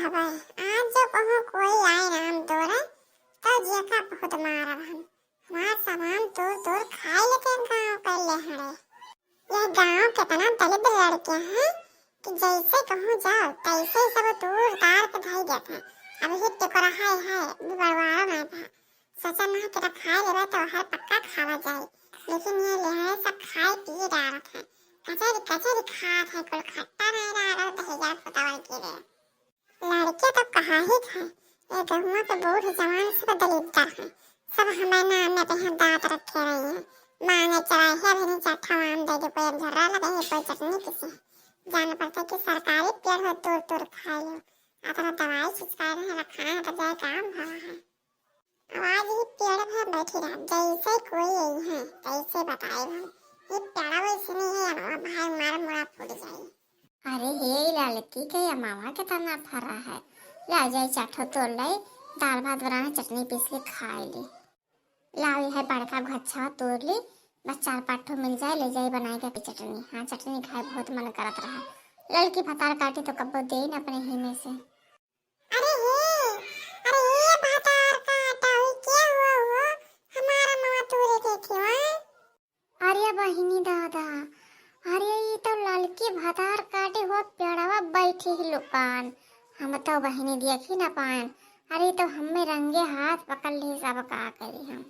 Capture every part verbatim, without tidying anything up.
अबे, आज जो कहूँ कोई आए ना हम तोरे, तो जेका बहुत मारब हम। हमार सामान तोड़ तोड़ खाए लेते गाँव के लेहड़े। यह गाँव कितना दलिद्र लड़के हैं कि जैसे कहूँ जाओ, तैसे ही सब तोड़ ताड़ के धई देते हैं। अब ही टुकड़ा है, है, बड़वारा नहीं था। सोचा ना कि खाए लेबे तो हर पक्का खावा जाए, लेकिन ये लेहड़े सब खाए पिए डारत है। कचरी, कचरी खात है, कुल खट्टा नहीं रहा, दही जात बतावा के रे। लड़के तो कहा ही था, ये गहुआ के बूढ़ जवान सब दलिद्दर हैं, सब हमें नाम में यहाँ दांत रखे रही हैं। मांगे चढ़ाए है, अभी नहीं चार ठो आम दे दे, कोई एक झर्रा लगे है, कोई चटनी किसी। जान पड़ता कि सरकारी पेड़ हो, तोड़ तोड़ खाए लो। अतरा दवाई छिड़काए रहे, रखा है, तो जाए काम भवा है। अब आज ही पेड़ पे बैठी रह, जैसे कोई यही है, तैसे बताए हम। ये पेड़ा वैसे नहीं है, अब भाई मार मुड़ा फूट जाए। अरे हे लड़की के अमावा के तना फरा है, ला जाए चार ठो तोड़ लाई, दाल भात बनाए, चटनी पीस के खाए ली। लाओ ये है बड़का घच्छा तोड़ ली, बस चार पाँच ठो मिल जाए, ले जाए बनाए के चटनी। हाँ, चटनी खाए बहुत मन करत रहा। लड़की भतार काटी तो कब्बो दे न अपने ही में से। अरे हे, अरे हे भतार काटा, ई क्या हुआ हो? हमारा मुआ तूरे के क्यों है? अरे बहिनी दादा, अरे ई तो ललकी भतार काटे हो पेड़वा बैठी ही लुकान। हम तो बहिनी देखी न पाएन। अरे ई तो हमें रंगे हाथ पकड़ ली, सब का करी हम।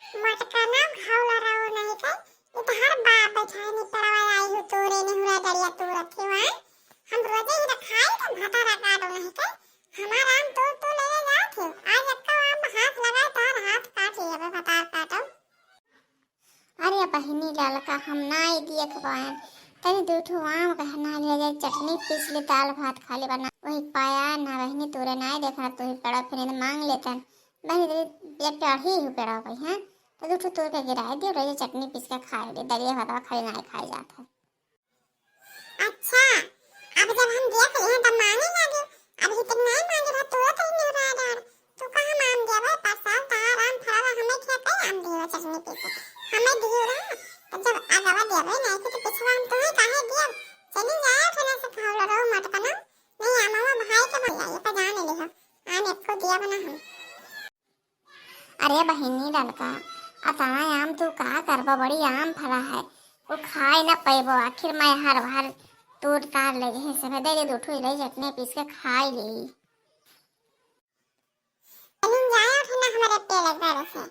मटकना घावला रहो नहीं के, ई तो हर बाप बैठाए नी पेड़वा आई हो तोरे ने हुआ डरिया तू रखे हुआ। हम रोजे ही रखाई तो भतार काटो नहीं के, हमारा आम तोड़ तोड़ ले जात हो। आज एक्का आम हाथ लगाए तार हाथ काट लिया बे भतार काटो। अरे बहिनी ललका, हम नाई देख पाएन, तनी दू ठो आम कहना ले जाए, चटनी पीस ले, दाल भात खाली बना, वही पाया ना बहिनी, तोरे नाई देखना, तू ही पेड़ा फिर मांग लेतन। बहिनी दीदी, ये पेड़ ही हु पेड़ा भाई हैं, तो दू ठो तोड़ के गिराए दियो, ले जाए चटनी पीस के खाए ले, दलिया भात खाली नाई खाए जात है। अच्छा, अब जब हम देख लिए हैं तब मांगे लागे। अब ही तक नहीं मांगे रहा, तोरा तो नहीं रहा डर। तू कहाँ मान गया भाई? परसाल तार आम फड़ा हमें क्या कई आम दियो चटनी पीस के। हमें दियो रहा, तो जब आगवा देवे नहीं कि तो पिछवा हम तुम्हें काहे दिया? चली जाए फिर से खाओ लड़ो मत बना। नहीं आमा भाई के भैया ये पर जाने ले हो। आम एक को दिया बना हम। अरे बहिनी ललका, अतना आम तू का करबा, बड़ी आम फरा है, वो खाए न पैबो। आखिर मैं हर भर तोड़ तार ले गए से दे दे, दू ठो ले चटनी पीस के खाई ले। लेकिन जाए उठे ना हमारे पेड़ घर से,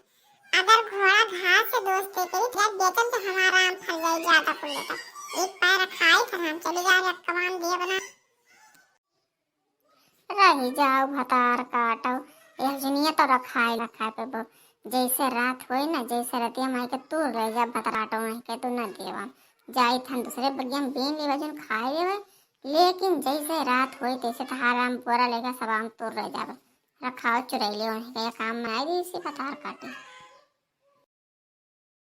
अगर घोड़ा घास से दोस्ती करी, जब बेचल तो हमारा आम फल जाए ज्यादा कुल लेता। एक पैर खाई तो हम चली जाए, एक कमान दिए बना। रही जाओ भतार काटो, यह जुनिया तो रखाए रखाए पे बो। जैसे रात होई ना, जैसे रतिया माई के तू रह जा भतार काटो, नहीं के तू न देवा। जाई थन दूसरे बगिया में बीन लेवा, जन खाए लेवे, लेकिन जैसे रात होई तैसे तहार आम बोरा लेके सब आम तोड़ रह जावे। रखाओ चुरैले, उन्हें के काम बनाई दी इसी भतार काटे।